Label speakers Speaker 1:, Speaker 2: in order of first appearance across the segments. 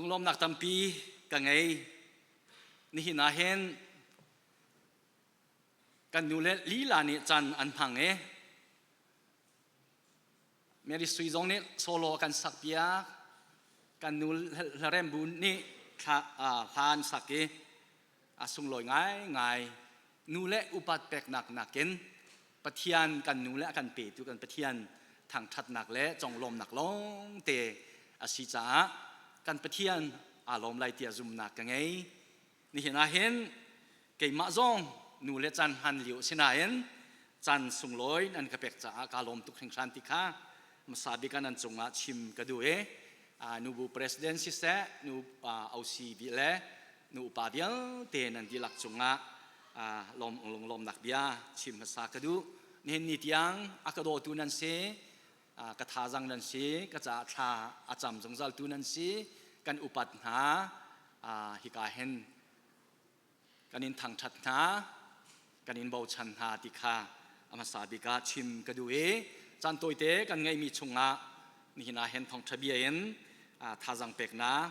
Speaker 1: Lunglawmnak tampi ka ngei. Nihin ah hin kan nu le lila nih can an hmang i Mary Sui zong nih solo a kan sak piak. Kan nu hlarem bu nih thla hla an sak i a sunglawi ngaingai. Nu le upat peknak nakin Pathian kan nu le a kan petu kan Pathian thangṭhatnak le conglawmnak lawngte a si caah kan Pathian aa lawm lai tiah zumnak ka ngei. Nihin ah hin keimah zong nu le caan hman lio a si nain caan sunglawi nan ka pek caah kaa lawm tuk hringhran ti kha hmasa bik ah nan cungah chim ka duh i nubu president siseh nu OC le nu upa vialte nan dihlak cungah lawm lunglawmnak bia chim hmasa ka duh. Nihin ni tiang a ka dawtu nan si, ka thazang nan si, ka caah thla a cam zungzaltu nan si, kan upat hna. Hika hin kan in thangṭhat hna, kan in bochan hna ti kha a hmasa bik ah chim ka duh i caan tawite kan ngeihmi chungah nihin ah hin thawngṭha bia in thazang peknak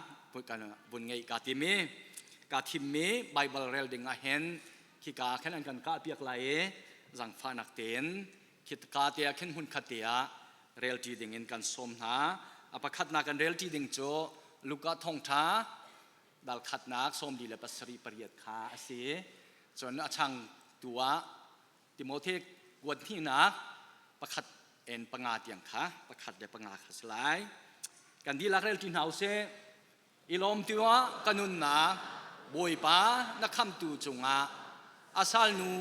Speaker 1: kan vun ngeih kaa tim i kaa thimmi Baibal rel ding ah hin khika khin an kan kahpiak lai i zangfahnak tein khika te ah khin hmunkhat te ah relṭi ding in kan sawm hna. A pakhatnak kan relṭi ding cu Luka thawngṭha dal khatnak 47 kha a si. Cun a changtu ah Timote kuat hnihnak pakhat en panga tiang kha pakhat le panga kha si lai. Kan dihlak rel ṭi hna usih. I lawm ti ah ka nunnak Bawipa na khamtu cungah a salnu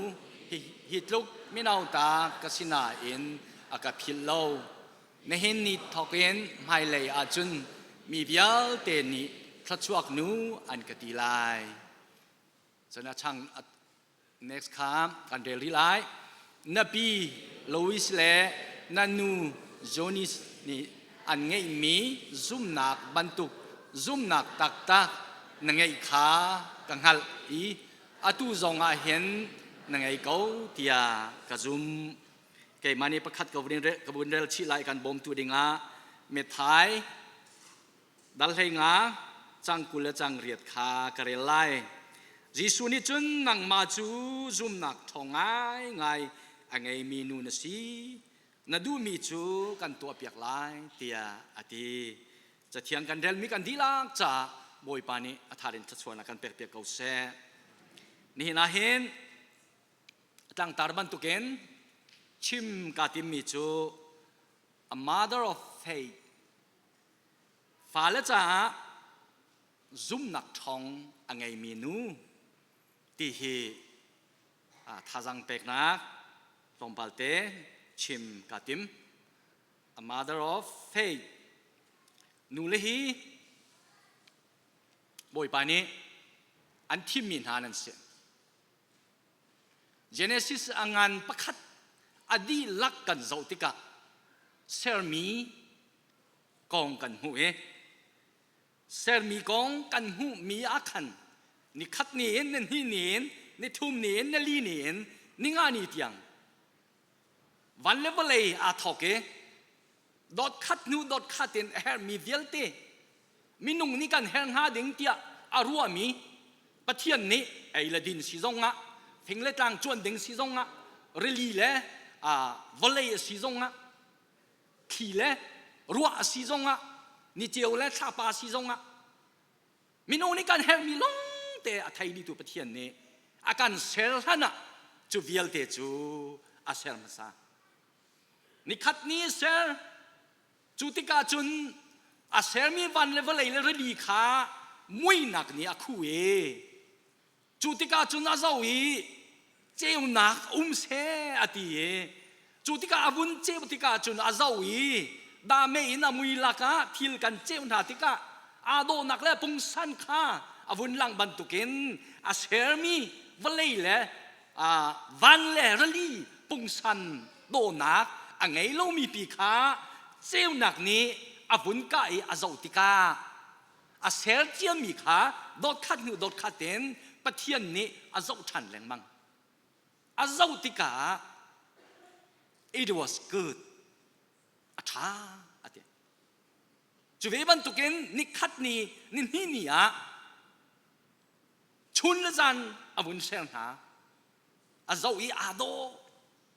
Speaker 1: hi, hi tluk minauta ka si nain a ka philh lo. Nihin ni thawkin hmailei ahcun mi vialte nih thluachuak nu an ka ti lai. Cun a chang next kha kan rel rih lai. Na pi Lois le na nu Jonis nih an ngeihmi zumnak bantuk zumnak taktak na ngeih kha ka hngalh i atu zong ah hin na ngei ko tiah ka zumh. Keimah nih pakhat ka vun rel chih lai kan bawmtu dingah Methai dal 15 cang 20 le cang riat kha ka rel lai. Jesuh nih cun nangmah cu zumnak ṭhawng ngaingai a ngeimi nu na si. Na duhmi cu kan tuahpiak lai tiah a ti. Cathiang kan relmi kan dihlak caah Bawipa nih a thar in thluachuahnak kan pekpiak ko seh. Nihin ah hin tlangtar bantukin chim kaa timmi cu a mother of faith fale caah zumnak ṭhawng a ngeimi nu ti hi thazang peknak tlawmpal te chim kaa tim. A mother of faith nu le hi Bawipa nih an thimmi hna nan si. Genesis a ngan pakhat a dihlak kan zoh tikah sermi kong kan hmuh i sermi kong kan hmuhmi ah khan nikhat ni in ni hnih ni in ni thum ni in ni li ni in ni nga ni tiang van le vawlei aa thawk i dot khat hnu dot khat in a herhmi vialte minung nih kan herh hnga ding tiah a ruahmi Pathian nih ei le din si zongah fing le tlang cuan ding si zongah rili le vawlei a si zongah thli le ruah a si zongah niceu le thlapa a si zongah minung nih kan herhmi lawngte a thei dihtu Pathian nih a kan ser hlan ah cu vialte cu a ser hmasa nikhat ni ser Cu tikah cun a sermi van le vawlei le rili kha muinak nih a khuh i cu tikah cun a zoh i ceunak um seh a ti i cu tikah a vun ceu tikah cun a zoh i dame in a mui lakah thil kan ceu hna tikah aa dawhnak le pungsan kha a vun lang bantukin a sermi vawlei le van le rili pungsan dawhnak a ngei lomi pi kha ceunak nih a vun kah i a zoh tikah a ser ciami kha dot khat hnu dot khat in Pathian nih a zoh ṭhan lengmang. A zoh tikah it was good. A ṭha a ti. Cu ve bantukin nikhat ni nihnih ni ah chun le zan a vun ser hna. A zoh i aa dawh.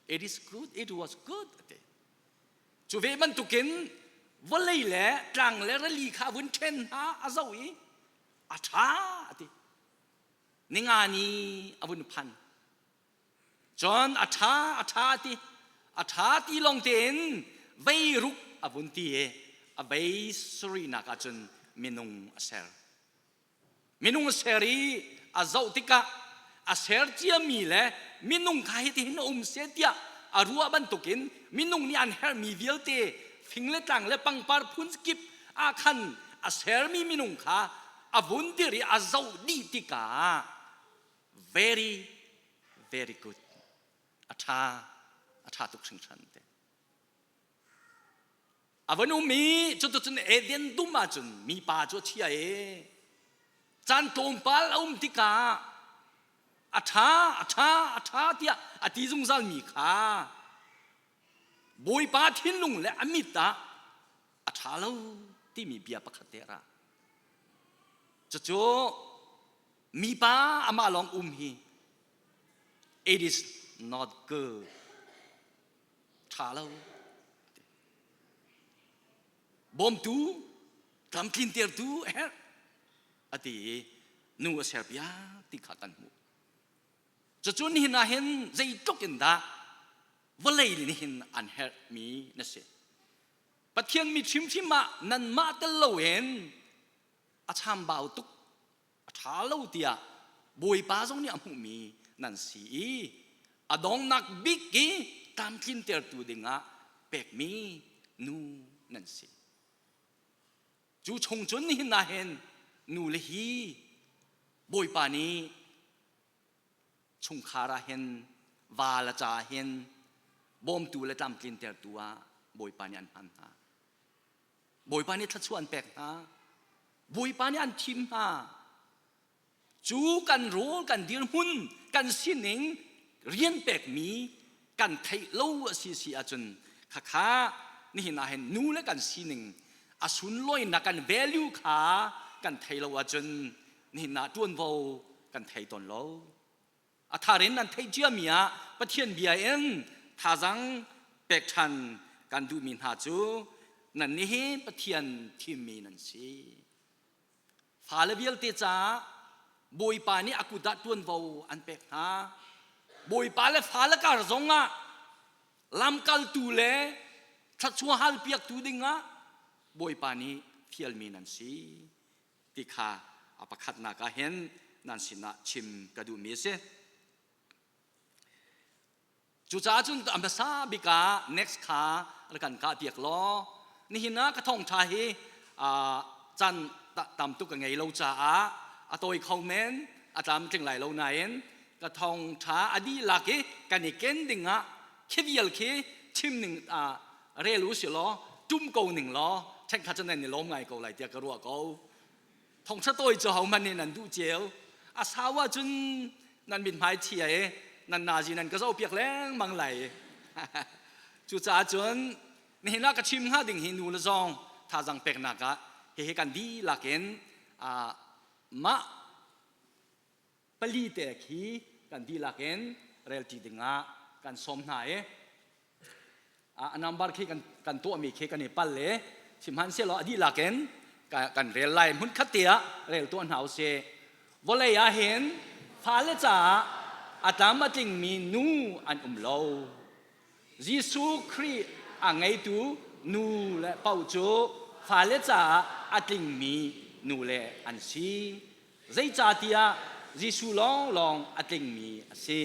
Speaker 1: It is good, it was good a ti. Cu ve bantukin vawlei le tlang le rili kha a vun ṭhen hna a zoh i a ṭha a ti. Ninga ni a vun phan. Cun a ṭha a ṭha ti a ṭha ti lawng tein veiruk a vun ti i a vei sarihnak ah cun minung a ser. Minung a ser i a zoh tikah a ser ciami le minung kha hitihin a um seh tiah a ruah bantukin minung nih an herhmi vialte fing le tlang le pangpar phun kip ah khan a sermi minung kha a vun dir i a zoh dih tikah very very good a ṭha a ṭha tuk hringhran te a van um i cuticun Eden dum ahcun mipa cu a chia i caan tlawmpal a um tikah a ṭha a ṭha a ṭha tiah a ti zungzal mi kha Bawipa thinlung le a mit ah a ṭha lo timi bia pakhat te a ra. Cucu mipa amah lawng um hi it is not good ṭha lo bawmtu tlamtlintertu a herh a ti i nu a ser piak ti kha kan hmuh. Cucu nihin ah hin zeitluk in dah vawlei nih hin an herhmi na si. Pathian mi hrimhrim ah nanmah tel loin a chambau tuk a ṭha lo tiah Bawipa zong nih a hmuhmi nan si i a dongnak bik i tlamtlintertu dingah pekmi nu nan si. Cu chung cun nihin ah hin nu le hi Bawipa nih chungkhar ah hin va le ca hin bawmtu le tlamtlintertu ah Bawipa nih an hman hna. Bawipa nih thluachuah an pek hna. Bawipa nih an thim hna. Cu kan rawl kan dirhmun kan sining rian pekmi kan theih lo a si si ahcun khakha nihin ah hin nu le kan sining a sunlawinak kan value kha kan thei lo ahcun nihin ah ṭuanvo kan thei tawn lo. A thar in nan theih ciami ah Pathian bia in thazang pek ṭhan kan duhmi hna cu nannih hi Pathian thimmi nan si. Fale vialte caah Bawipa nih a kut ah ṭuanvo an pek hna. Bawipa le fale kar zongah lamkaltu le thluachuah halpiaktu dingah Bawipa nih fialmi nan si ti kha a pakhatnak ah hin nan sinah chim ka duhmi a si. Cucaah cun a hmasa bik ah next kha rak kan kah piak law nihin ah ka thawngṭha hi caan tam tuk ka ngei lo caah a tawi kho men a tlamtling lai lo nain ka thawngṭha a dihlak i kan i ken ding ah khi vial khi chim ning rel u si law tum ko ning law ṭhenkhat cu nan i lawm ngai ko lai tiah ka ruah ko. Thawngṭha tawi cu hohmanh nih nan duh cio. A sau ahcun nan mithmai chia i nan nazi nan ka zohpiak lengmang lai. Cucaah cun nihin ah ka chim hnga ding hi nu le zong thazaang peknak ah hihi kan dihlak in mah pali te khi kan dihlak in relṭi dingah kan sawm hna i a number khi kan tuahmi khi kan i pal i sihmanhsehlaw a dihlak in kan rel lai hmunkhat te ah rel tuah hna usih vawlei ah hin fale caah a tlam a tlingmi nu an um lo Jesuh Khrih a ngeitu nu le paoh cu fale caah a tlingmi nu le an si zeicahtiah Jesuh lawnglawng a tlingmi a si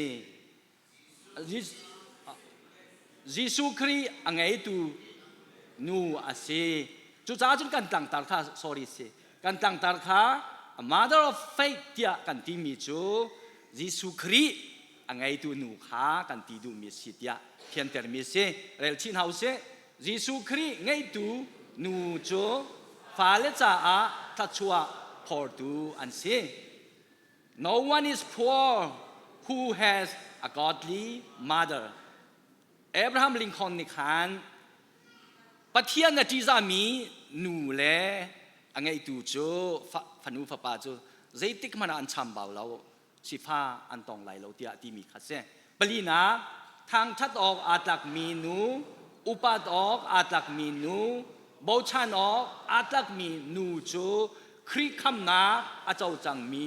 Speaker 1: Jesuh Khrih a ngeitu nu a si. Cucaah cun kan tlangtar kha sorry si kan tlangtar kha a mother of faith tiah kan timi cu Jesuh Khrih a ngeitu nu kha kan ti duhmi a si tiah fiantermi a si. Rel chih hna usih. Jesuh Khrih ngeitu nu cu fale caah thluachuah phortu an si. No one is poor who has a godly mother. Abraham Lincoln nih khan Pathian a ṭihzahmi nu le a ngeitu cu fanu fapa cu zeitik hmanh ah an chambau lo sifa an tong lai lo tiah timi kha si. Palinak, thangṭhat awk aa tlakmi nu, upat awk aa tlakmi nu, bochan awk aa tlakmi nu cu Khrih khamnak a co cangmi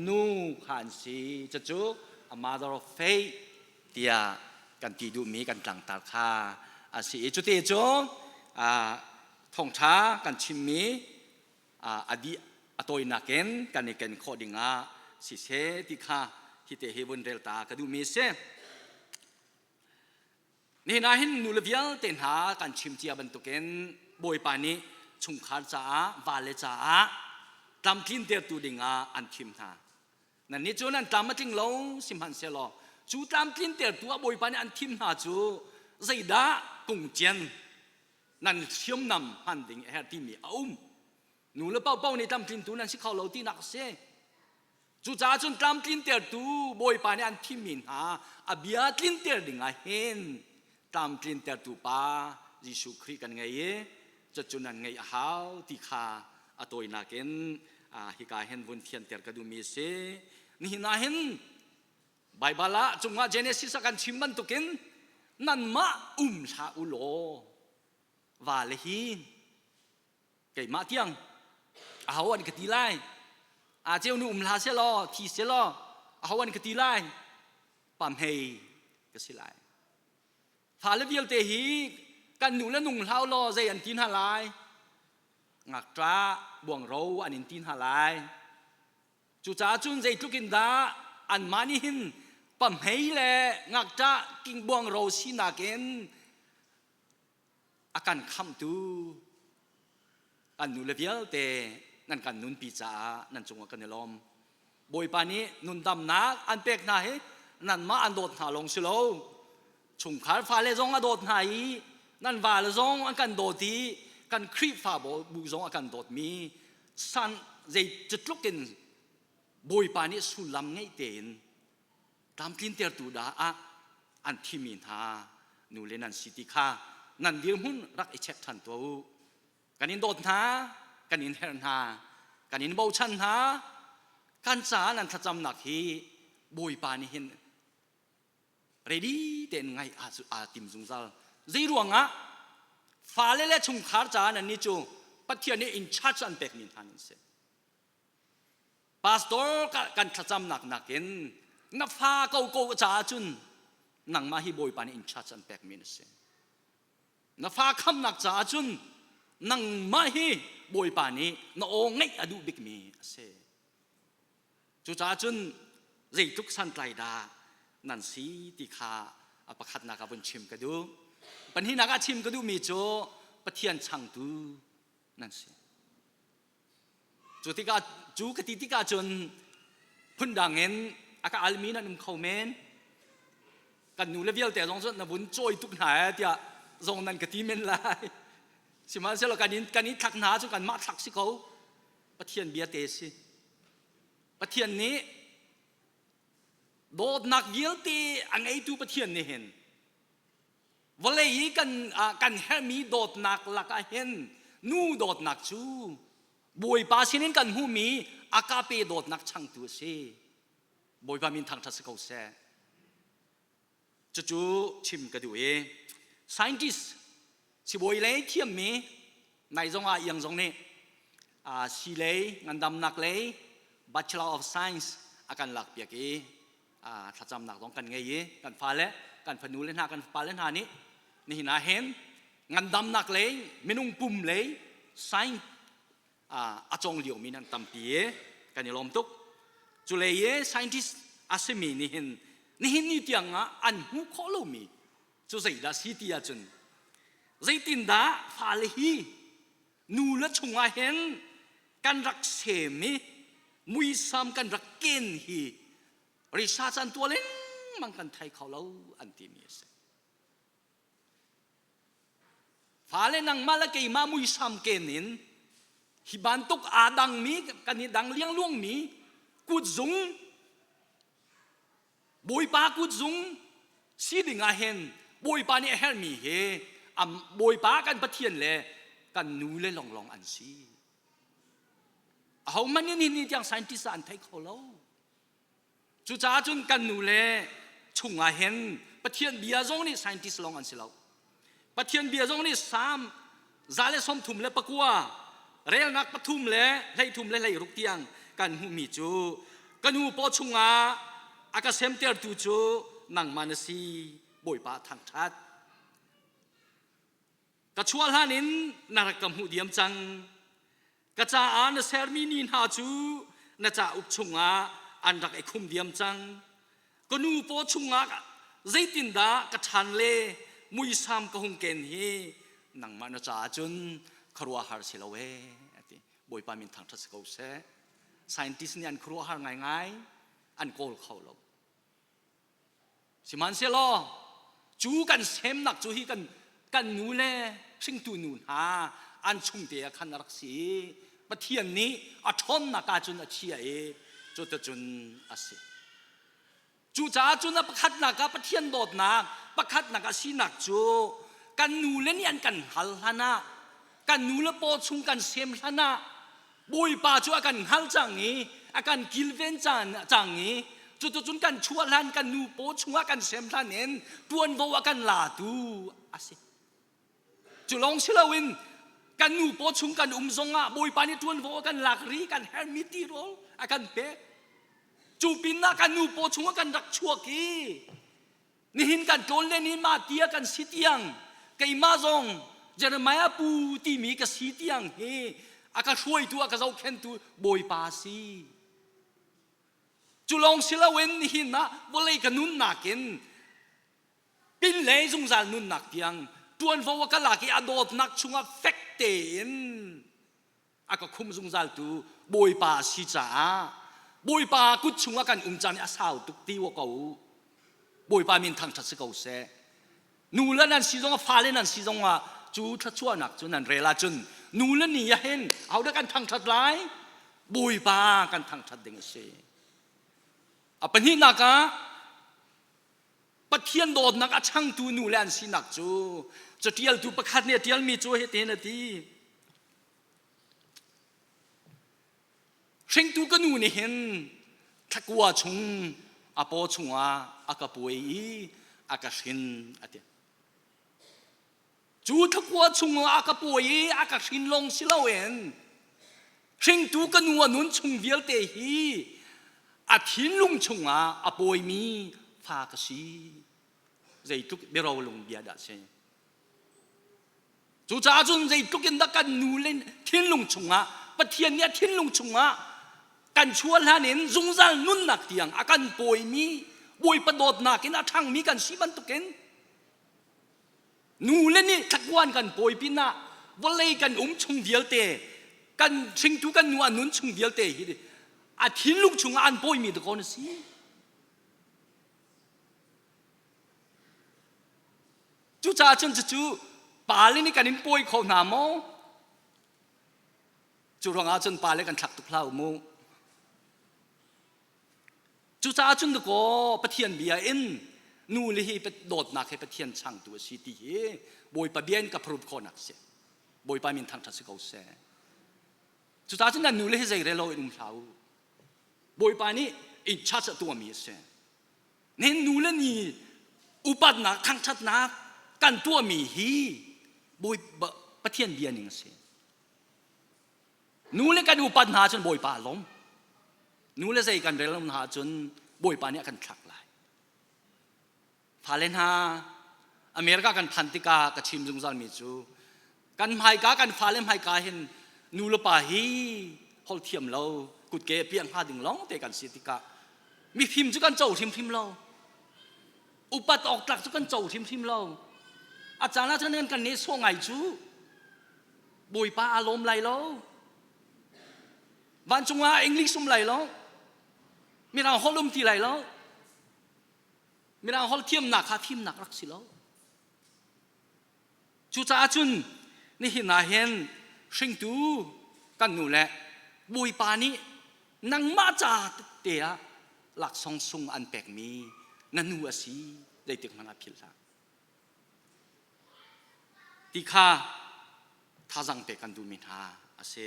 Speaker 1: nu kha an si. Cucu a mother of faith tiah kan ti duhmi kan tlangtar kha a si i cuti cu thawngṭha kan chimmi a dih a tawinak in kan i ken khawh dingah siseh ti kha hite hi vun rel ta ka duhmi a si. Nihin ah hin nule vialte hna kan chim cia bantukin Bawipa nih chungkhar caah vale caah tlamtlintertu dingah an thim hna. Nannih cu nan tlam a tling lo sihmanhsehlaw cu tlamtlintertu ah Bawipa nih an thim hna cu zeidah kungcian nan hriamnam hman ding a herh timi a um. Nu le paohpaoh nih tlamtlintu nan si kho lo tinak a si. Cucaah cun tlamtlintertu Bawipa nih an thimmi hna a bia tlinter ding ah hin tlamtlintertu pa Jesuh Khrih kan ngei i cucu nan ngeih a hau ti kha a tawinak in hika hin vun fianter ka duhmi a si. Nihin ah hin Baibal ah cungah Genesis a kan chim bantukin nanmah um hlah u law vale hi keimah tiang aho an ka ti lai a ceu nu um hlah seh law thi seh law aho an ka ti lai pamhei ka si lai fale vialte hi kan nu le nung hlau law zei an ti hna lai ngakṭah buangro an in ti hna lai Cucaah cun zeitluk in dah anmah nih hin pahmei le ngakṭah kingbuangro sinak in a kan khamhtu kan nule vialte nan kan nunpi caah nan cungah kan i lawm. Bawipa nih nundamnak an pek hna hi nanmah an dawt hna lawng si lo. Chungkhar fale zong a dawt hna i nan vale zong an kan dawt i kan Khrihfabu zong a kan dawtmi san zei tluk in Bawipa nih sullam ngeih tein tlamtlintertu dah ah an thimi hna nule nan si ti kha nan dirhmun rak i check ṭhan tuah u. Kan in dawt hna, kan in herh hna, kan in bochan hna. Kan caah nan thlacamnak hi Bawipa nih hin ready tein ngaih aa tim zungzal. Zei ruangah fale le chungkhar caah nannih cu Pathian nih in charge an pekmi hna nan si. Pastor kan thlacamnak nakin na fa ko ko caah cun nangmah hi Bawipa nih in charge an pekmi na si. Na fa khamnak caah cun nangmah hi Bawipa nih na aw ngeih a duh bikmi a si. Cucaah cun zeitluk santlai dah nan si ti kha a pakhatnak ah vun chim ka duh. Pahnihnak ah chim ka duhmi cu Pathian changtu nan si. Cu tikah cu ka ti tikah cun phundang in a ka almi nan um kho men. Kan nu le vialte zong cu na vun cawi tuk hna ee tiah zong nan ka ti men lai. Sihmanhsehlaw kan in kan i thlak hna cu kanmah thlak si ko. Pathian bia te si. Pathian nih dawtnak vialte a ngeitu Pathian nih hin vawlei i kan kan herhmi dawtnak lakah hin nu dawtnak cu Bawipa sinin kan hmuhmi agape dawtnak changtu a si. Bawipa min thangṭhat si ko seh. Cucu chim ka duh i scientist sibawi lei thiammi nai zong ah iang zong nih sii lei ngandamnak lei Bachelor of Science a kan lakpiak i thlacamnak zong kan ngei i kan fale kan fanu le hna kan fapale hna nih nihin ah hin ngandamnak lei minung pum lei science a cawng liomi nan tampi i kan i lawm tuk. Cu lei i scientist a simi nih hin nihin ni tiang ah an hmuh khawh lomi cu zeidah si ti ahcun zeitindah fale hi nu le chungah hin kan rak sem i muisam kan rak ken hi research an tuah lengmang kan thei kho lo an timi a si. Fale nangmah le keimah muisam ken in hi bantuk aa dangmi kan i dang liangluangmi kutzung Bawipa kutzung si ding ah hin Bawipa nih a herhmi hi Bawipa kan Pathian le kan nu le longlong an si. Ahohmanh nih ni tiang scientist ah an thei kho lo. Cucaah cun kan nu le chungah hin Pathian bia zong nih scientist lawng an si lo. Pathian bia zong nih Salm 139 relnak pathum le 13 le 16 tiang kan hmuhmi cu ka nu paw chungah a ka semtertu cu nangmah na si Bawipa thangṭhat. Ka chuah hlan in na rak ka hmuh diam cang. Ka caah na sermi ni hna cu na cauk chungah an rak i khum diam cang. Ka nu paw chungah zeitindah ka ṭhan le muisam ka hung ken hi nangmah na caah cun khuaruahhar si lo ee a ti. Bawipa min thangṭhat si ko seh. Scientist nih an khuaruahhar ngaingai, an kawl kho lo. Sihmanhsehlaw cu kan semnak cu hi kan kan nu le hringtu nu hna an chungte ah khan a rak si i Pathian nih a ṭhawnnak ah cun a chia i cuticun a si. Cucaah cun a pakhatnak ah Pathian dawtnak, pakhatnak a sinak cu kan nu le nih an kan hngal hlan ah kan nu le paw chung kan sem hlan ah Bawipa cu a kan hngal cang i a kan kilven cang i cuticun kan chuah hlan kan nu paw chungah kan sem hlan in tuanvo a kan latu a si. Cu lawng si loin kan nu paw chung kan um zongah Bawipa nih tuanvo a kan lak ri kan hermi tirawl a kan pek. Cu pinah kan nu paw chungah kan rak chuak i Nihin kan tlawn len hi mah tia kan si tiang keimah zong Jeremiah pu timi ka si tiang hi a ka hruaitu a ka zohkhentu Bawipa si. Cu lawng si loin nihin ah vawlei ka nunnak in pinlei zungzal nunnak tiang tuanvo a ka lak i a dawtnak chungah fek tein a ka khum zungzaltu Bawipa a si caah Bawipa kut chungah kan um caan i a sau tuk ti wa ko u. Bawipa min thangṭhat si ko seh. Nu le nan si zongah fale nan si zongah cu thluachuahnak cu nan rel ahcun nu le ni ah hin ahodah kan thangṭhat lai? Bawipa kan thangṭhat ding a si. A pahnihnak ah Pathian dawtnak a changtu nu le an sinak cu caṭialtu pakhat nih a ṭialmi cu hitin a ti. Hringtu ka nu nih hin thlakua chung a paw chungah a ka puai i a ka hrin a ti. Cu thlakua chungah a ka puai i a ka hrin lawng si loin hringtu ka nu a nun chung vialte hi a thinlung chungah a pawimi fa ka si. Zeitluk biarolung bia dah si. Cucaah cun zeitluk in dah kan nu le thinlung chungah Pathian nih a thinlung chungah kan chuah hlan in zungzal nunnak tiang a kan pawimi Bawipa dawtnak in a ṭhangmi kan si bantukin nu le nih thlakuan kan pawi pinah vawlei kan um chung vialte kan hringtu kan nu a nun chung vialte hi a thinlung chungah an pawimi dakaw na si. Cucaah cun cucu pale nih kan in pawi kho hna maw? Cu ruangah cun pale kan thlak tuk hlah u mu. Cucaah cun dakaw Pathian bia in nu le hi dawtnak hi Pathian changtu a si ti hi Bawipa bia in ka prove khawhnak a si. Bawipa min thangṭhat si ko seh. Cucaah cun nan nu le hi zei rel lo in um hlah u. Bawipa nih in charge a tuahmi a si. Nihin nu le ni upatnak thangṭhatnak kan tuahmi hi Bawi Pathian bia ning a si. Nu le kan upat hna ahcun Bawipa a lawm. Nu le zei kan rel lo hna ahcun Bawipa nih a kan thlak lai. Fale hna America kan phan tikah ka chim zungzalmi cu kan hmaika kan fale hmaika hin nu le pa hi holh thiam lo kutke piah hnga ding lawng te kan si tikah mifim cu kan co hrimhrim lo upat awk tlak cu kan co hrimhrim lo a caan ah cun kan nehsawh ngai cu bawipa aa lawm lai lo vancung ah english um lai lo mirang holh um ti lai lo mirang holh thiamnak kha fimnak rak si lo Cucaah cun nihin ah hin hringtu kan nu le Bawipa nih nangmah ca te ah laksawng sung an pekmi na nu a si zeitik hmanh ah philh hlah. Ti kha Thazang pek kan duhmi hna a si.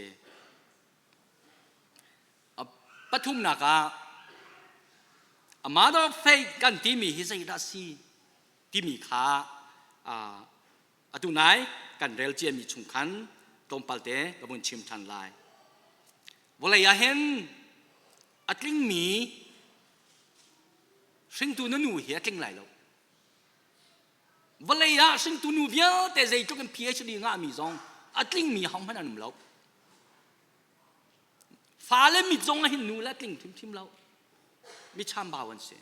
Speaker 1: Pathumnak ah a mother of faith kan timi hi zeidah si timi kha atu nai kan rel ciami chung khan tlawmpal te ka vun chim ṭhan lai. Vawlei ah hin a tlingmi hringtu na nu hi a tling lai lo. Vawlei ah hringtu nu vialte zeitluk in PhD ngahmi zong a tlingmi hohmanh an um lo. Fale mit zong ah hin nu le a tling hrimhrim lo. Mi chambau an si.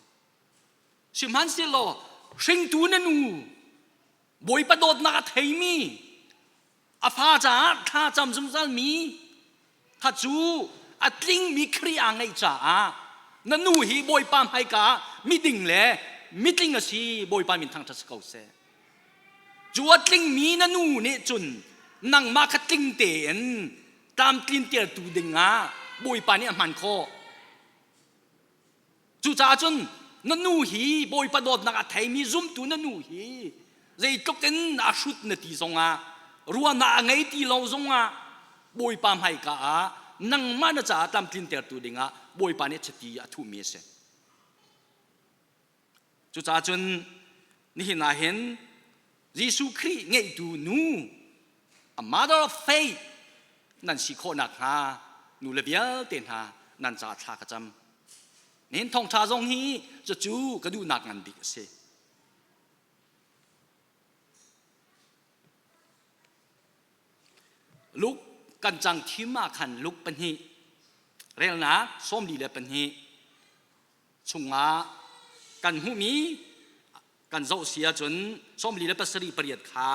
Speaker 1: Sihmanhsehlaw hringtu na nu Bawipa dawtnak a theimi a fa caah thla cam zungzalmi kha cu a tlingmi Khrih aa ngeih caah na nu hi Bawipa hmaika ah miding le mitling a si Bawipa min thangṭhat si ko seh. Cu a tlingmi na nu nih cun nangmah kha tling tein tlamtlintertu dingah Bawipa nih a hman khawh. Cucaah cun na nu hi Bawipa dawtnak a theimi zumtu na nu hi zeitluk in a hrut na ti zongah ruahnak a ngei ti lo zongah Bawipa hmaika ah nangmah na caah tlamtlintertu dingah Bawipa nih chiti a thuhmi a si. Cucaah cun nihin ah hin Jesuh Khrih ngeihtu nu a mother of faith nan si khawh nakhnga nu le vialte hna nan ca thla ka cam. Nihin thawngṭha zong hi cucu ka duhnak ngan bik a si. Luke kan cang thim ah khan Luke pahnih relnak 42 chungah kan hmuhmi kan zoh si ahcun 47 pariat kha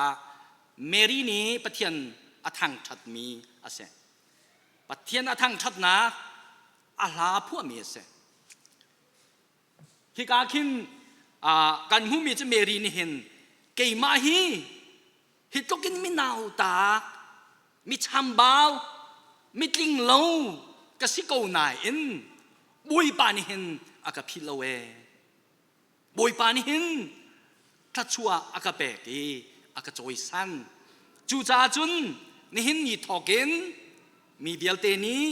Speaker 1: Mary nih Pathian a thangṭhatmi a si. Pathian a thangṭhatnak a hla phuahmi a si. Hika khin kan hmuhmi cu Mary nih hin keimah hi hi tluk in minau tak mi chambau mitling lo ka si ko nain Bawipa nih hin a ka philh lo ee. Bawipa nih hin thluachuah a ka pek i a ka cawisan. Cucaah cun nihin ni thawk in mi vialte nih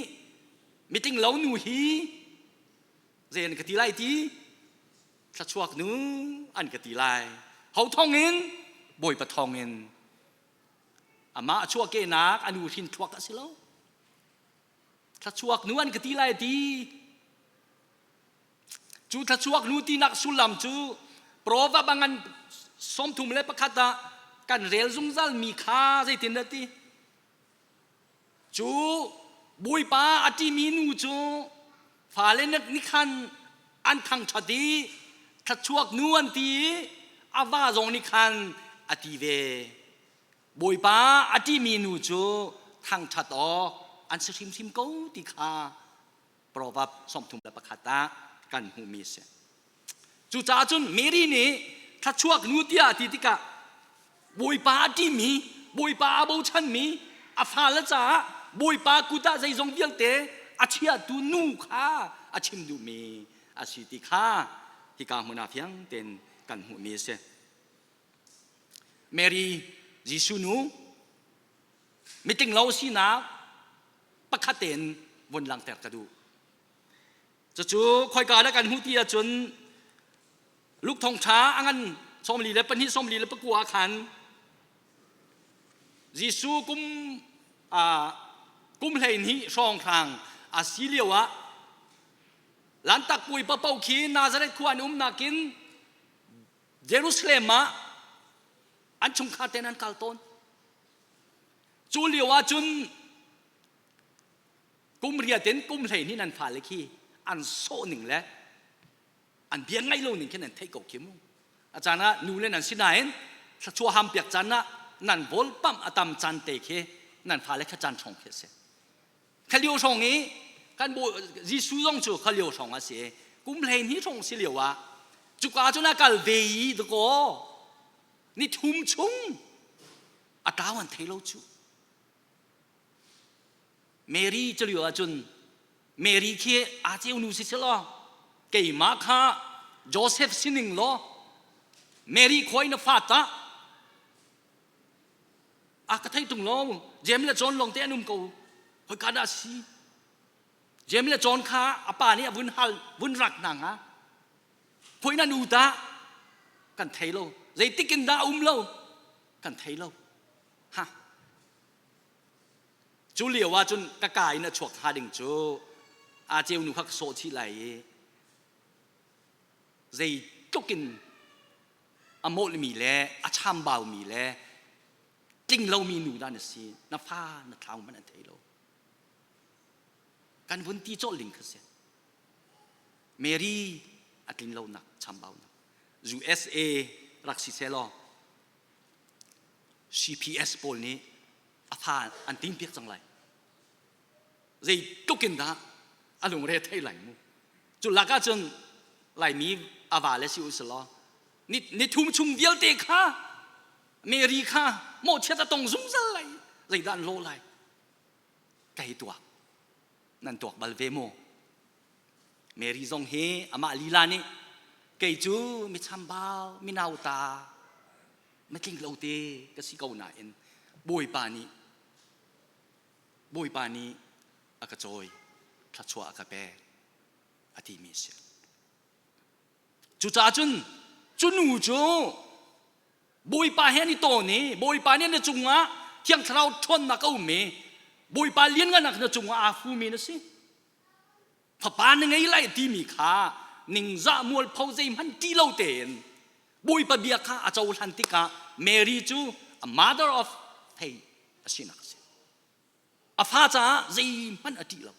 Speaker 1: mitling lo nu hi zei an ka ti lai ti thluachuak nu an ka ti lai. Ho thawng in? Bawipa thawng in. Amah a chuahkehnak a nu hrin thluak a si lo. Thluachuak nu an ka ti lai ti. Cu thluachuak nu tinak sullam cu Proverb a ngan 31 ah kan rel zungzal mi kha zeitin dah ti? Cu Bawipa a ṭimi nu cu fale nih khan an thangṭhat i thluachuak nu an ti i a va zong nih khan a ti ve. Bawipa a ṭihmi nu cu thangṭhat awk an si hrimhrim ko ti kha Proverb 31 ah kan hmuhmi a si. Cucaah cun Mary nih thluachuak nu tiah a ti tikah Bawipa a ṭihmi, Bawipa a bochanmi, a fale caah Bawipa kut ah zeizong vialte a chiahtu nu kha a chim duhmi a si ti kha hika hmun ah fiang tein kan hmuhmi a si. Mary Jesuh nu mitling lo sinak pakhat tein vun langhter ka duh. Cucu khoika dah kan hmuh ti ahcun Luke thawngṭha a ngan 42 49 ah khan Jesuh kum kum 12 hrawnghrang a si lio ah Lantak puai papoh khi Nazareth khua an umnak in Jerusalem ah an chungkhar ten an kal tawn. Cu lio ah cun kum riat in kum 12 nan fale khi an sawh ning le an bia ngaih lo ning khi nan theih ko khi mu. A caan ah nu le nan si nain thluachuah ham piak caan ah nan volpamh a tam caan te khi nan fale kha caan hrawng khi a si. Kha lio hrawng i kan Jesuh zong cu kha lio hrawng a si. Kum 12 hrawng si lio ah cuka cun a kal ve i dakaw ni thum chung a tlau an thei lo cu. Mary cu lio ahcun Mary khi aa ceu nu si selaw keimah kha Joseph sining law Mary khoi na fa tah. A ka thei tung lo. Jeim le John lawng te an um ko. Hoi dah si? Jeim le John kha a pa nih a vun hal vun rak hna hnga. Phui na nu dah kan thei lo. Zeitik in dah um lo kan thei lo. Ha. Cu lio ah cun ka ka in a chuak hnga ding cu a ceu nu kha ka sawh chih lai i zeitluk in a mawlhmi le a chambaumi le tling lomi nu dah na si na fa na thlau hmanh an thei lo kan vun ti cawlh ding kha si Mary a tlin lonak chambaunak USA rak si seh law CPS pawl nih a fa an ting piak cang lai zeitluk in dah a lungre thei lai mu cu lakah cun laimi a va le si u selaw ni thum chung vialte kha Mary kha mawhchiat a tong zungzal lai zeidah an lawh lai kai tuak nan tuak bal ve maw Mary zong hi amah lila nih kei cu mi chambau mi nauta matling lo te ka si ko nain Bawipa nih Bawipa nih a ka cawi, thluachuah a ka pek a timi a si. Cucaah cun cu nu cu Bawipa he an i tawn i Bawipa nih na cungah Thiang Thlarau ṭhawnnak a um i Bawipa lianngannak na cungah aa fumi na si. Fapa na ngei lai timi kha ningzah mualpho zeihmanh ṭih lo tein Bawipa bia kha a cohlan tikah Mary cu a mother of faith a sinak a si. A fa caah zeihmanh a ṭih lo.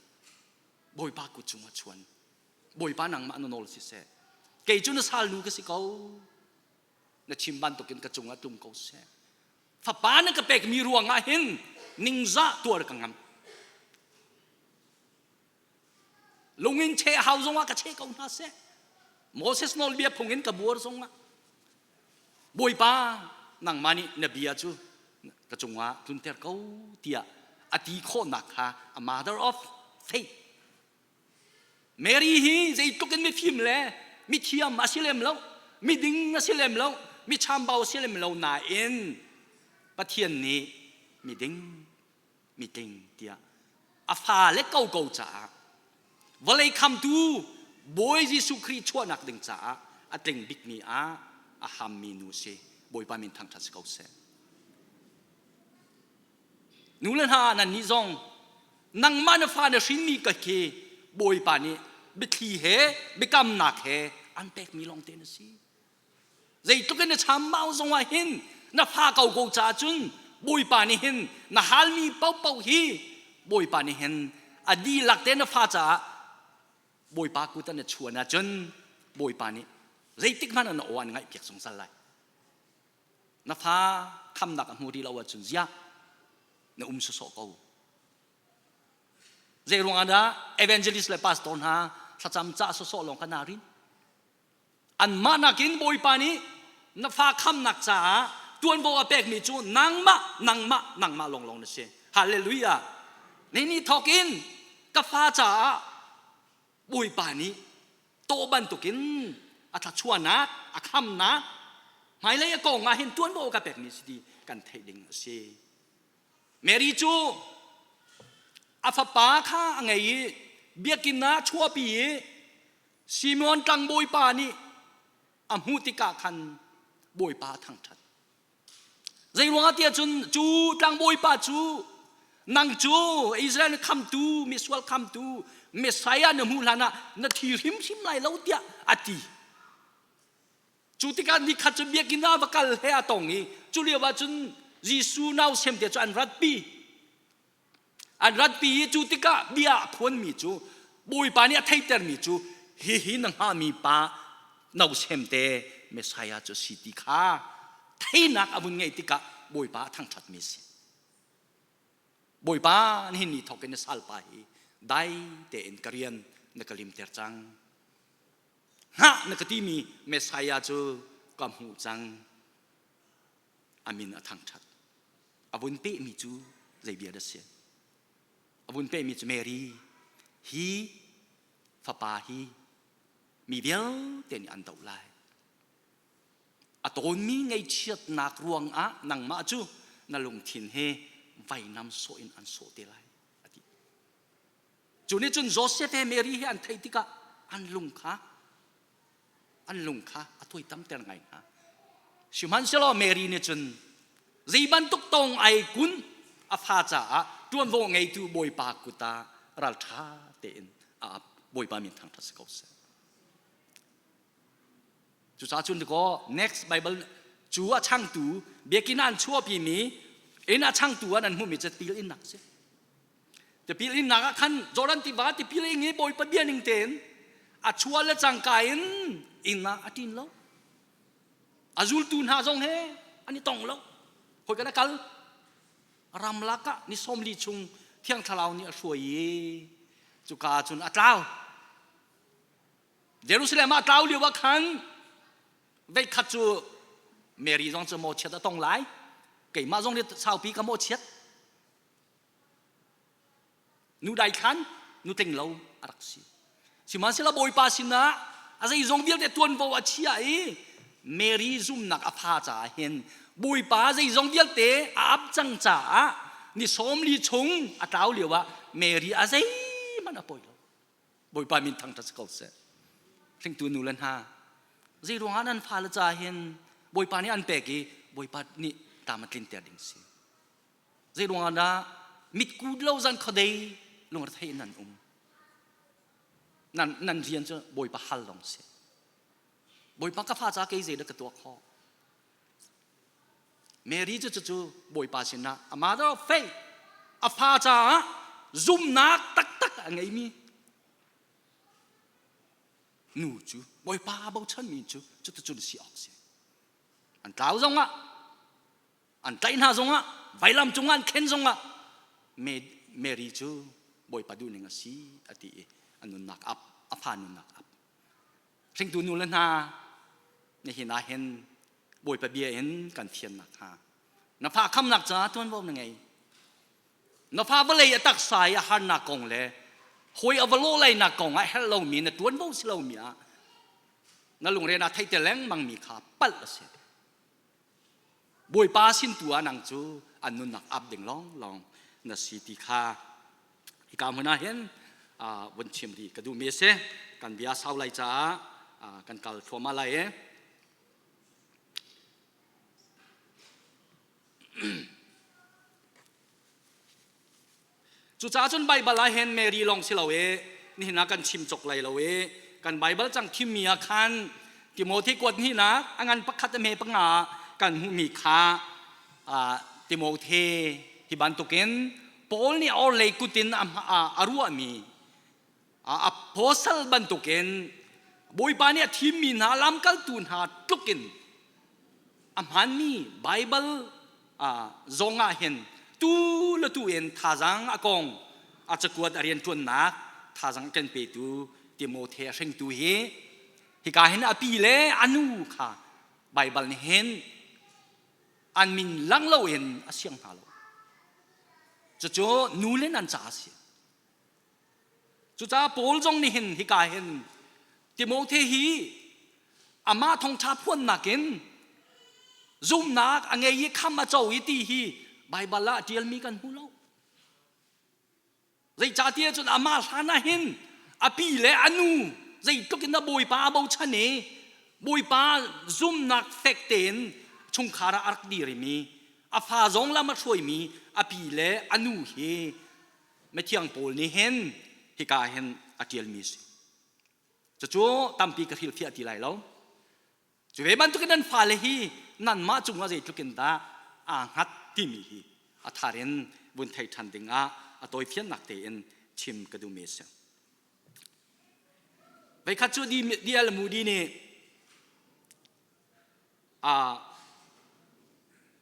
Speaker 1: Bawipa kut cungah chuan. Bawipa nangmah na nawl siseh. Kei cu na salnu ka si ko. Na chim bantukin ka cungah tlung ko seh. Fapa na ka pekmi ruangah hin ningzah tuar ka ngam. Lungin cheh hau zongah ka cheh ko hna seh. Moses nawlbia phung in ka buar zongah Bawipa nangmah nih na bia cu ka cungah tlunter ko tiah a ti khawhnak kha a mother of faith Mary hi zeitluk in mifim le mithiam a si lem lo miding a si lem lo mi chambau a si lem lo nain Pathian nih miding mitling tiah a fale koko caah vawlei khamtu Bawi Jesuh Khrih chuahnak ding caah a tling bikmi ah a hammi nu si Bawipa min thangṭhat si ko seh. Nu le hna nan nih zong nangmah na fa na hrinmi ka khi Bawipa nih biathli he biakamnak he an pekmi lawngte na si. Zeitluk in na chambau zongah hin na fa ko ko caah cun Bawipa nih hin na halmi paohpaoh hi Bawipa nih hin a dihlak te na fa caah Bawipa kut ah na chuan ahcun Bawipa nih zeitik hmanh ah na aw an ngaihpiak zungzal lai. Na fa khamnak a hmu rih lo ahcun ziah na um sawsawh ko. Zei ruangah dah evangelist le pastor hna thlacam cah sawsawh lawng kha naa rin? Anmah nakin Bawipa nih na fa khamnak caah tuanvo a pekmi cu nangmah, nangmah, nangmah lawnglawng na si. Hallelujah. Ni ni thawk in ka fa caah Bawipa nih tawh bantukin a thluachuahnak, a khamnak, hmailei a kong ah hin tuanvo a ka pekmi si ti kan theih ding a si. Mary cu a fapa kha a ngei i biakinn ah chuahpi i Simon tlangbawipa nih a hmuh tikah khan Bawipa a thangṭhat. Zeiruangah tiah cun cu tlangbawipa cu nang cu Israel khamtu, misual khamtu, Messiah na hmuh hlanah na thi hrimhrim lai lo tiah a ti. Cu tikah nikhat cu biakinn ah va kal he a tong i cu lio ah cun Jesuh nausem te cu an ratpi. An ratpi i cu tikah bia a phuanmi cu Bawipa nih a theitermi cu hihi na hngahmi pa nausem te Messiah cu si ti kha theinak a vun ngeih tikah Bawipa a thangṭhatmi a si. Bawipa nihin ni thawk in na salpa hi dai tein ka rian na ka limter cang. Hngah na ka timi Messiah cu ka hmuh cang. A min a thangṭhat. A vun pehmi cu zei bia dah si? A vun pehmi cu Mary hi fapa hi mi vialte nih an doh lai. A tawnmi ngaihchiatnak ruangah nangmah cu na lungthin hi vainam sawh in an sawh te lai a ti. Cu nih cun Joseph he Mary he an theih tikah an lung kha an lung kha a tuaitamter ngai hna. Sihmanhsehlaw Mary nih cun zei bantuk tong ai kun a fa caah ṭuanvo ngeitu Bawipa kut ah ralṭha tein a ap. Bawipa min thangṭhat si ko seh. Cucaah cun dikaw next Bible cu a changtu biakinn ah an chuahpimi inn a changtu ah nan hmuhmi cu tipil innak a si. Tipil innak ah khan Jordan tiva tipil ing i Bawipa bia ning tein a chuah le cangka in inn ah a ṭin lo. A zultu hna zong he an i tong lo. Hoi kan a kal ramlak ah ni 40 chung Thiang Thlarau nih a hruai i cuka ah cun a tlau. Jerusalem ah tlau lio ah khan veikhat cu Mary zong cu mawchiat a tong lai. Keimah zong nih saupi ka mawchiat. Nu daithlan, nu tling lo a rak si. Sihmanhsehlaw Bawipa sinah a zeizong vialte tuanvo a chia i Mary zumnak a fa caah hin Bawipa zeizong vialte a ap cang caah ni 40 chung a tlau lio ah Mary a zeihmanh a poi lo. Bawipa min thangṭhat si ko seh. Hringtu nu le hna, zei ruangah nan fale ca hin Bawipa nih an pek i Bawipa nih tam a tlinter ding si. Zei ruangah dah mitku lo zan khuadei lungrethei in nan um. Nan, nan rian cu Bawipa hal lawng si. Bawipa ka fa ca kei zei dah ka tuah khawh? Mary cu cucu Bawipa sinah a mother of faith a fa caah zumnak taktak a ngeimi nu cu Bawipa bochanmi cu cuticun si awk si. An tlau zongah an tlaih hna zongah vailam cungah an khen zongah Mary cu Bawipa duhning a si a ti i a nunnak ap a fa nunnak ap hringtu nu le hna nihin ah hin Bawipa bia in kan fiannak hnga na fa khamnak caah tuanvo na ngei na fa vawlei a taksa i a harnak kong le hawi a va lawh lainak kong ah herh lomi na tuanvo si lomi ah na lungre naa theih te lengmang mi kha palh a si Bawipa sin tu ah nang cu an nunnak ap ding lawnglawng na si ti kha hika hmun ah hin vun chim rih ka duhmi a si. Kan bia sau lai caah kan kal thluahmah lai i Cucaah cun Baibal ah hin Mary lawng si lo i nihin ah kan chim cawk lai lo i kan Baibal cang thimmi ah khan Timothy kuat hnihnak a ngan pakhat a hme panga kan hmuhmi kha Timothy hi bantukin Paul nih orhlei kut in a ruahmi apostle bantukin Bawipa nih a thimmi hna lamkaltu hna tlukin a hmaanmi Baibal zong ah hin tu le tu in thazaang a kong a cakuat a rianṭuannak thazaang a kan petu Timote a hringtu hi hika hin a pi le a nu kha Baibal nih hin an min lang loin a siang hna lo. Cucu nu le nan ca a si. Cucaah Paul zong nih hin hika hin Timote hi amah thawngṭha phuannak in zumhnak a ngei i kham a co i ti hi Baibal ah a ṭialmi kan hmu lo. Zeicahtiah cun amah hlan ah hin a pi le a nu zeitluk in a Bawipa a bochan i Bawipa zumhnak fek tein chungkhar ah a rak dirimi a fa zong lam a hruaimi a pi le a nu hi Mithiang Paul nih hin hika hin a ṭialmi a si. Cucu tampi ka hrilhfiah ti lai lo. Cu ve bantukin nan fale hi nanmah cungah zeitluk in dah aa hngat timi hi a thar in vun thei ṭhan dingah a tawifiannak tein chim ka duhmi a si. Veikhat cu D.L. Moody nih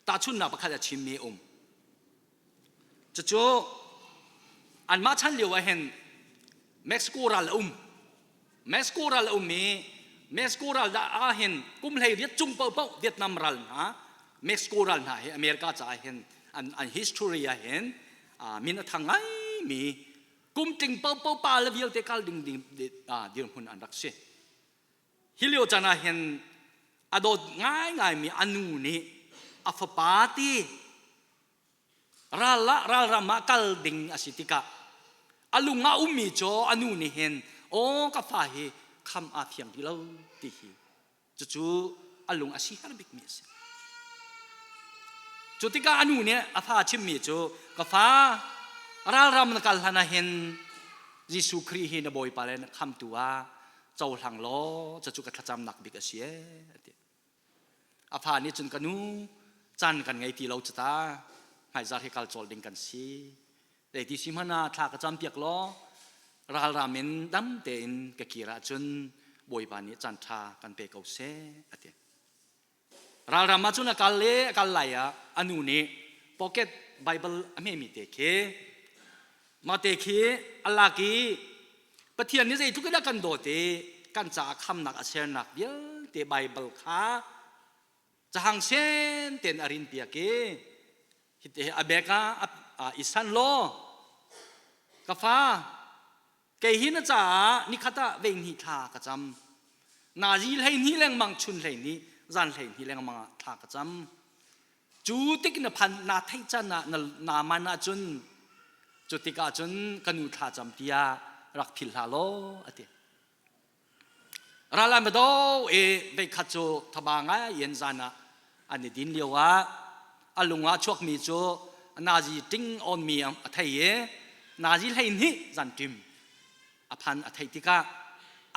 Speaker 1: tahchunhnak pakhat a chimmi a um. Cucu anmah chan lio ah hin Mexico ral a um. Mexico ral a um i Mexico ral ah hin kum 18 cung paohpaoh Vietnam ral hna Mexico ral hna hi America caah hin an, an history ah hin min a thang ngaimi kum tling paohpaoh pa le vialte kal ding ding dirhmun an rak si. Hi lio caan ah hin a dawt ngaingaimi a nu nih a fapa ti. Ral ah ralram ah kal ding a si tikah a lung ah ummi cu a nu nih hin aw ka fa hi kham aa fiang ti lo ti hi cucu a lung a si har bikmi a si. Cu tikah a nu nih a fa chimmi cu ka fa ralram na kal hlan ah hin Jesuh Khrih hi na Bawipa le na khamtu ah cohlang law cucu ka thlacamnak bik a si ee a ti. A fa nih cun ka nu caan kan ngei ti lo cu ta hmaizar hi kal cawl ding kan si. Zeiti si hmanh ah thla ka campiak law ralram in dam tein ka kir ahcun Bawipa nih caan ṭha kan pe ko seh a ti. Ralram ah cun a kal i a kal lai ah a nu nih pocket Bible a hmemi te khi mah te khi a lak i Pathian nih zeitluk in a kan dawt i kan caah khamnak a sernak vialte Bible kha cahang sen tein a rin piak i hite a bek ah i san law ka fa kei hi na caah nikhat ah veihnih thla ka cam nazi 12 lengmang chun 12 zan 12 lengmang ah thla ka cam cu tik na phan na theih can ah na man ahcun cu tikah cun ka nu thla cam tiah rak phil hlah law a ti Ral an va do i veikhat cu thaba ngai in zan ah an i din lio ah a lung ah chuakmi cu nazi ting awnmi a thei i nazi 12 zan ṭim a phan a theih tikah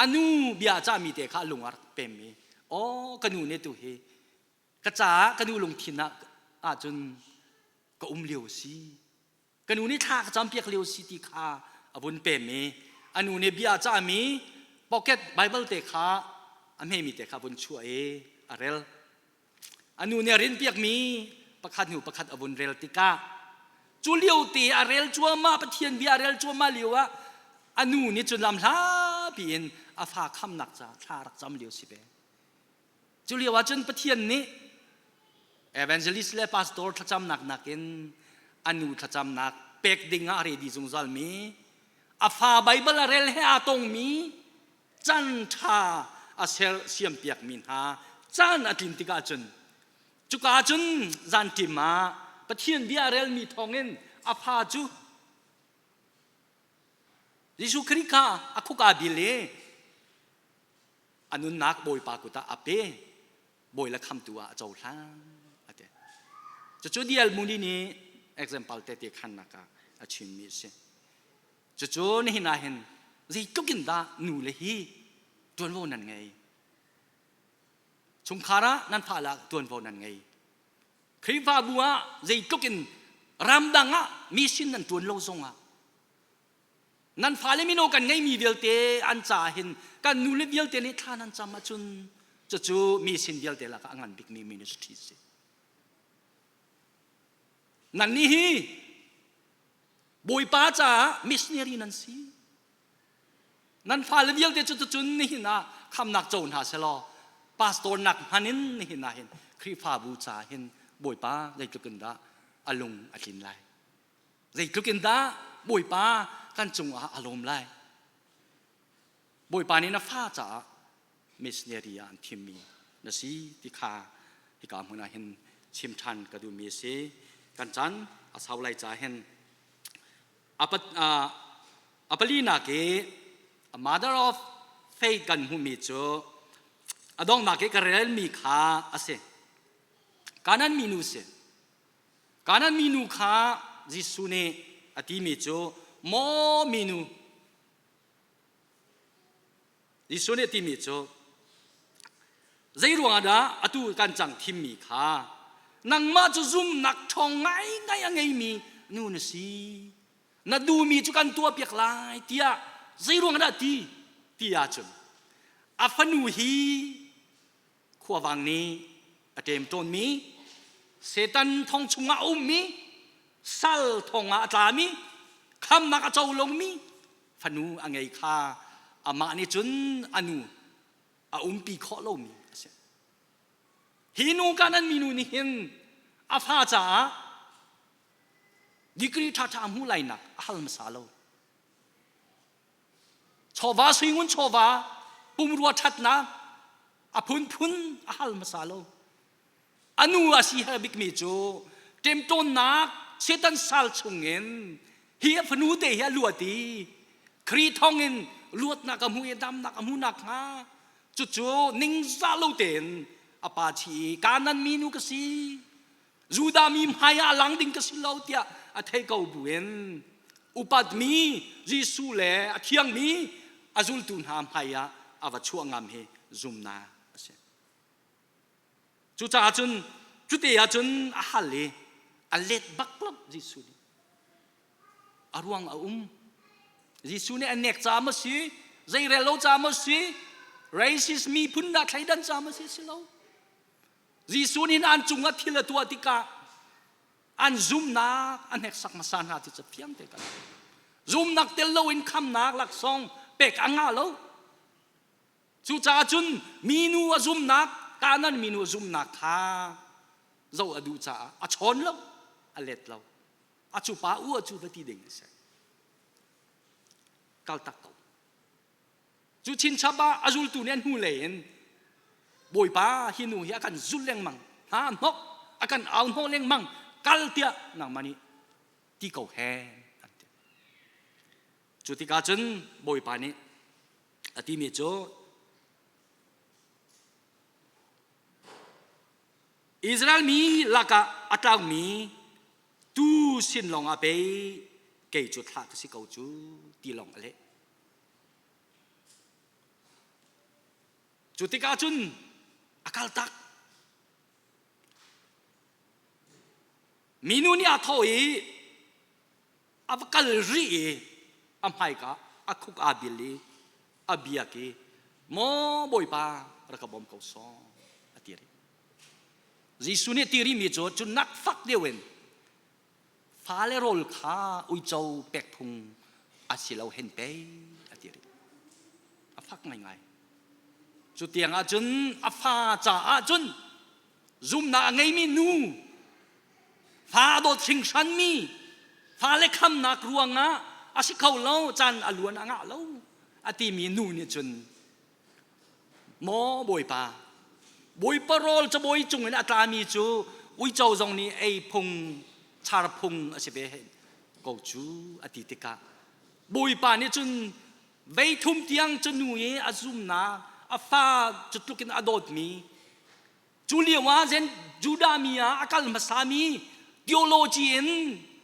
Speaker 1: a nu bia cahmi te kha a lung ah rak pem i aw ka nu nih tu hi ka caah ka nu lungthin ah ahcun ka um lio a si Ka nu nih thla ka campiak lio si ti kha a vun pem i a nu nih bia a cahmi pocket Bible te kha a hmemi te kha a vun chuah i a rel. A nu nih a rinpiakmi pakhat hnu pakhat a vun rel tikah cu lio te a rel cuahmah Pathian bia a rel cuahmah lio ah a nu nih cun lam hlapi in a fa khamnak caah thla rak cam lio si ve. Cu lio ah cun Pathian nih evangelist le pastor thlacamnak nakin a nu thlacamnak pek ding ah a ready zungzal mi a fa Bible a rel he aa tongmi chan ṭha a ser siampiak mi hna caan a tlin tikah cun cuka cun zan ṭim ah Pathian bia a relmi thawngin a fa cu Jesuh Khrih kha a khuk aa bil i a nunnak Bawipa kut ah a pe bawi le khamtu ah a cohlang a ti cucu D.L. Moody nih example tete khannak ah a chimmi a si cucu nihin ah hin zeitluk in dah nu le hi tuanvo nan ngei chungkhar ah nan fale ah tuanvo nan ngei Khrihfabu ah zeitluk in ramdang ah mission nan tuan lo zong ah Nan fale mino kan ngeimi vialte an caah hin kan nule vialte nih thla nan cam ahcun cucu mi sin vialte lakah a ngan bikmi ministry si. Nannih hi Bawipa caah missionary nan si. Nan fale vialte cu cucun nihin ah khamnak co hna selaw pastor nak hman in nihin ah hin Khrihfabu caah hin Bawipa zeitluk in dah a lung a tlin lai. Zeitluk in dah Bawipa kan cungah a lawm lai. Bawipa nih na fa caah missionary ah an thimmi na si ti kha hika hmun ah hin chim ṭhan ka duhmi a si. Kan caan a sau lai caah hin a palinak i a mother of faith kan hmuhmi cu a donghnak i ka relmi kha a si. Kanan minu si. Kanaan minu kha Jesuh nih a timi cu maw minu Jesuh nih a timi cu zei ruangah dah atu kan cang thimmi kha nangmah cu zumnak ṭhawng ngaingai a ngeimi nu na si na duhmi cu kan tuahpiak lai tiah zei ruangah dah ti ti ahcun a fanu hi khuavang nih a ṭemṭawnmi Satan thong chungah a ummi sal thong ah a tlami khamnak a co lomi fanu a ngei kha amah nih cun a nu a umpi khawh lomi a si. Hi nu Kanan minu nih hin a fa caah degree ṭhaṭha a hmuh lainak a hal hmasa lo. Chawva suingun chawva pumrua ṭhatnak a phunphun a hal hmasa lo. A nu a si har bikmi cu ṭemṭawnnak Satan sal chungin hi a fanu te hi a luat i Khrih thawngin luatnak a hmu i damnak a hmu nakhnga cucu ningzah lo tein a pa chi i Kanan minu ka si Judah mi hmai ah a lang ding ka si lo tiah a thei ko buin upatmi Jesuh le a thiangmi a zultu hna hmai ah a va chuah ngam hi zumnak a si. Cucaah cun cute ahcun a hal i a let bak lo Jesuh nih. A ruang a um. Jesuh nih a nek ca maw si, zeirel lo ca maw si, racist miphun dah thleidan ca maw si si lo. Jesuh nih an cungah thil a tuah tikah an zumnak a hneksak hmasa hna ti cu fiang te kan zumnak tel loin khamnak laksawng pek a ngah lo. Cucaah cun minu a zumnak Kanan minu a zumnak kha zoh a duh caah a chawn lo, a let lo. A cu pa u a cu va ti ding a si. Kal tak ko. Cu chinchap ah a zultu nih an hnulei in Bawipa hi nu hi a kan zulh lengmang, hna hnok, a kan au hnawh lengmang, kal tiah nangmah nih ti ko he an ti. Cu tikah cun Bawipa nih a timi cu Israel mi lakah a tlaumi tuu sin lawngah pei kei cu thlah ka si ko cu ti lawng a leh. Cu tikah cun a kaltak. Minu nih aa thawh i a va kal rih i a hmaika a khuk aa bil i a biak i maw Bawipa rak ka bawm ko sawh a ti rih. Jesuh nih a ti rihmi cu cu nak fak deuh in fale rawl kha uico pek phung a si lo hen pei a ti rih. A fak ngaingai. Cu tiang ahcun a fa caah cun zumnak a ngeimi nu fa a dawt hringhranmi fale khamnak ruangah a si kho lo caan a luan a ngah lo a timi nu nih cun maw bawipa bawipa rawl cabawi cungin a tlami cu uico zong nih ei phung char phung a si ve ko cu a ti tikah bawipa nih cun veithum tiang cu nu i a zumnak a fa cu tluk in a dawtmi Cu lio ah zen Judah mi ah a kal hmasami theology in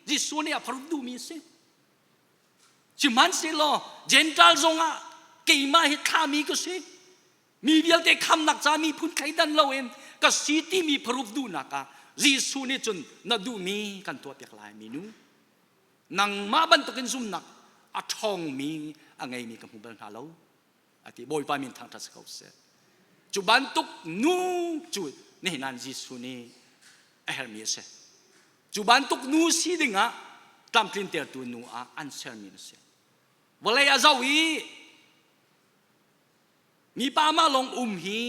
Speaker 1: Jesuh nih a pharut duhmi a si. Sihmanhsehlaw Gentile zongah keimah hi thlami ka si. Mi vialte khamnak ca miphun thleidan loin ka si timi pharuk duhnak ah Jesuh nih cun na duhmi kan tuahpiak lai minu. Nangmah bantukin zumnak a ṭhawngmi a ngeimi ka hmu bal hna lo. A ti Bawipa min thangṭhat si ko seh. Cu bantuk nu cu nihin ah Jesuh nih a herhmi a si. Cu bantuk nu si dingah tlamtlintertu nu ah an sermi na si. Vawlei a zoh i mipa mah lawng um hi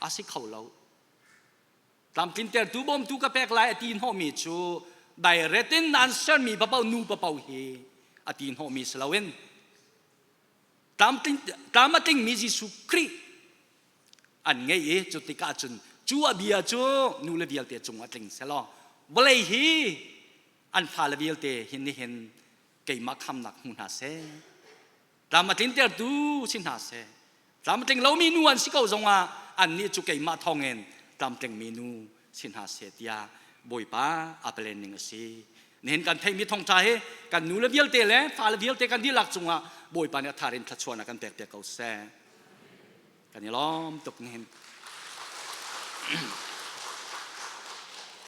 Speaker 1: a si kho lo. Tlamtlintertu bawmtu ka pek lai a ti hnawhmi cu direct in an sermi papoh nu papoh hi a ti hnawhmi si loin tlamtling tlam a tlingmi Jesuh Khrih an ngei i cu tikah cun cu a bia cu nu le vialte cung a tling selaw vawlei hi an fale vialte hin nihin keimah khamnak hmu hna seh tlam a tlintertu si hna seh tlamtling lomi nu an si ko zongah annih cu keimah thawngin tlamtlingmi nu si hna seh tiah Bawipa a plan ning a si. Nihin kan theihmi thawngṭha hi kan nu le vialte le fale vialte kan dihlak cungah Bawipa nih a thar in thluachuahnak kan pek piak ko seh. Kan i lawm tuk nihin.